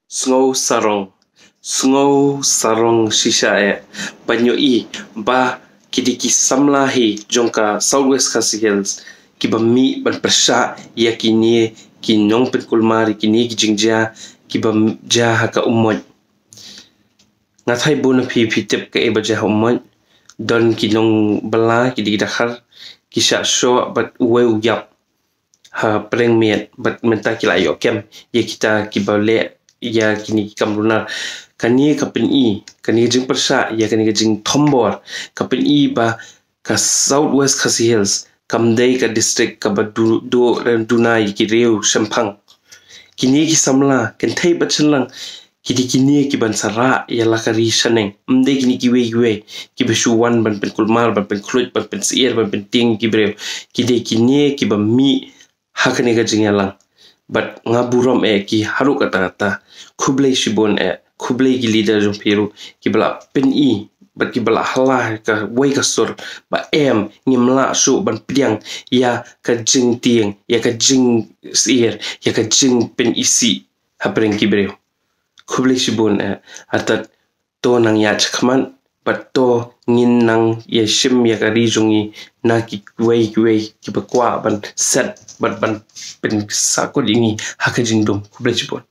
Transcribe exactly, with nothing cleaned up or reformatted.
Sngew sarong, sngew sarong shisha eh ban ïohi ba ki dei ki samla hi jong ka South West Khasi Hills kiba mih ban pyrshah ïa kine ki nongpynkulmar, kine ki jingjia kiba jia ha ka Ummoit. Nga tharai bun na phi phi tip kaei ba jia ha Ummoit. Don ki nongbylla, ki dei ki dkhar, ki shah shoh bad uwei u ïap ha pyrshah miet bad mynta ki la ïoh kem ïa kita kiba leh ïa kine ki kam runar. Kane ka pyni, kane ka jingpyrshah ïa kane ka jingthombor ka pyni ba ka South West Khasi Hills kam dei ka district kaba du, du, duna ïa ki riew shemphang. Kine ki samla kynthei bad shynrang ki dei kine kiban sa rah ïa la ka ri shaneng. Ym dei kine kiwei kiwei kiba shu wan ban pynkulmar, ban pynkhluit, ban pynsyier, ban pyntieng ki briew. Ki dei kine kiba mih ha kane ka jingïalang. Bad nga burom eh ki haduh katta katta. Khublei shibun eh, khublei ki leader jong phi ruh kiba la pyni bad kiba la hala kawei ka sur ba em ngim lah shuh ban pdiang ïa ka jingtieng, ïa ka jingsyier, ïa ka jingpynisih hapdeng ki briew. Khublei shibun eh. Artat to nang ïaid shakhmat bad to ngin nang ïashim ïa ka ri jong ngi na kiwei kiwei kiba kwah ban set bad ban pynsakut ïa ngi ha ka jingdum. Khublei shibun.